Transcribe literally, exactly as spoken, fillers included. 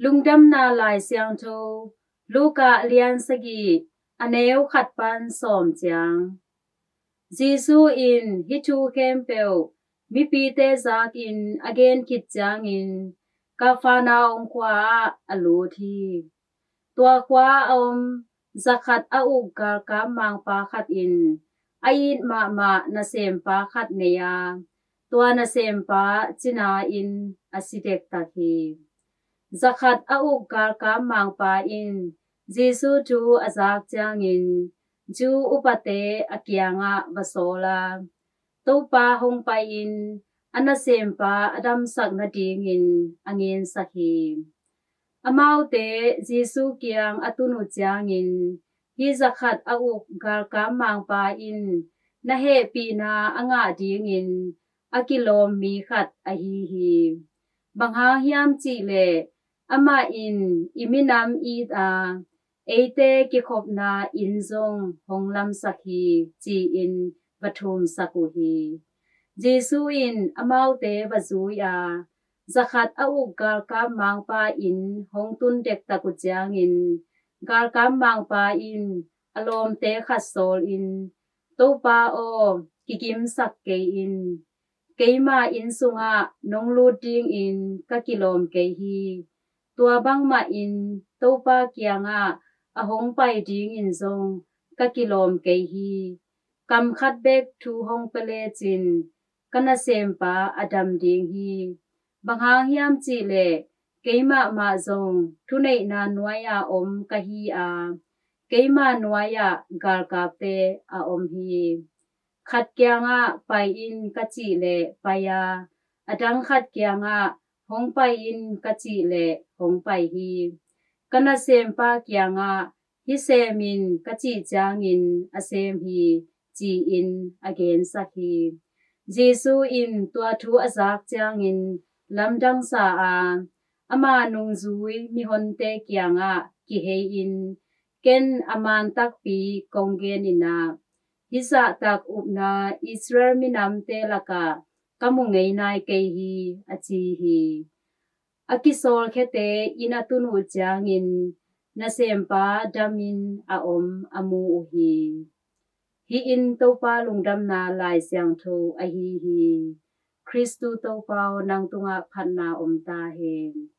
Lungdamna Lai Siangtho, Luka lian sagih, a neu khat pan sawm ciang. Jesu in hih thu khempeuh mipite zakin a gen khit ciangin Kapernaum khua ah a lut hi. Tua khua a om zakhat a uk galkap mangpa khat in a it mahmah nasempa khat nei a, tua nasempa cina-in a si dektak hi. Zakhat a uk galkap mangpa in Jesu thu a zak ciangin Jew upate a kiangah va sawl a, Topa hong pai-in a nasempa a damsak nadingin a ngensak hi. Amaute Jesu kiang a tun uh ciangin hih zakhat a uk galkap mangpa in na hehpihna a ngah dingin a kilawm mi khat ahi hi. Bang hang hiam cihleh amah in i minam it a, eite kikhopna inn zong hong lamsak hi, ci-in va thumsak uh hi. Jesu in amaute va zui a, zakhat a uk galkap mangpa inn hong tun dektak uh ciangin galkap mangpa in a lawmte khat sawlin, Topa aw, kigimsak kei in. Keima inn sungah nong lut dingin ka kilawm kei hi. Tua bangmahin Topa kiangah a hong pai dingin zong ka kilawm kei hi. Kam khat bek thu hong pia lecin ka nasempa a dam ding hi. Bang hang hiam cihleh keimah mah zong thuneihna nuai-a om ka hi a, keima nuai-ah galkapte a om hi. Khat kiangah pai in ka cih leh pai a, a dang khat kiangah hong pai in ka cih leh hong pai hi. Ka nasempa kiangah hih sem in ka cih ciangin a sem hi, ci-in a gensak hi. Jesu in tua thu a zak ciangin lamdang sa a, ama nungzui mihonte kiangah kihei-in, ken a man takpi kong gen in ah, hih zahtak upna Israel minamte lakah ka mu ngei nai kei hi, a ci hi. A kisawlkhiate inn a tun uh ciangin nasempa damin a om a mu uh hi. Hih in Topa lungdamna Lai Siangtho ahi hi. Khristu Topa aw, nang tungah phatna om ta hen.